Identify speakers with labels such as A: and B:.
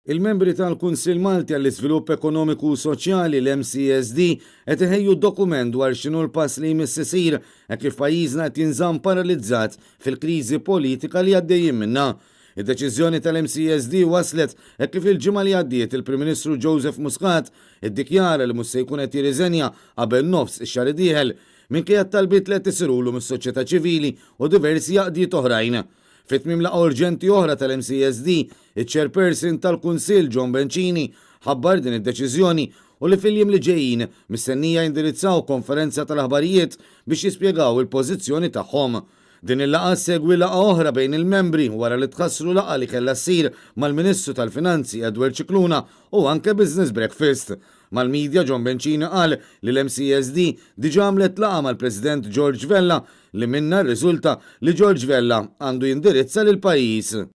A: Il-membri tal-Kunsill Malti għall-Iżvilupp Ekonomiku u Soċjali, l-MCESD, qed iħejju dokument dwar x'inhu l-pass li jmiss isir hekk kif pajjiżna qed jinżamm paralizzat fil-kriżi politika li għaddejjin minnha. Id-deċiżjoni tal-MCESD waslet hekk kif il-ġimgħa li għaddiet il-Prim Ministru Joseph Muscat iddikjara li mhux se jkun qed jirriżenja qabel nofs ix-xahar id-dieħel minkejja t-talbiet li qed isirulu mis-soċjetà ċivili u diversi għaqdiet oħrajn. Fi tmiem laqgħa urġenti oħra tal-MCESD, iċ-Chairperson tal-Kunsill John Bencini ħabbar din id-deċiżjoni u li fil-jiem li ġejjin mistennija jindirizzaw konferenza tal-aħbarijiet biex jispjegaw il-pożizzjoni tagħhom. Din il-laqgħa ssegwi laqgħa oħra bejn il-membri wara li tħassru laqgħa li kellha ssir mal-Ministru tal-Finanzi Edward Scicluna u anke business breakfast. Mal-media John Bencini qal li l-MCESD diġà għamlet laqgħa mal-President George Vella li minnha rriżulta li George Vella għandu jindirizza lill-pajjiż.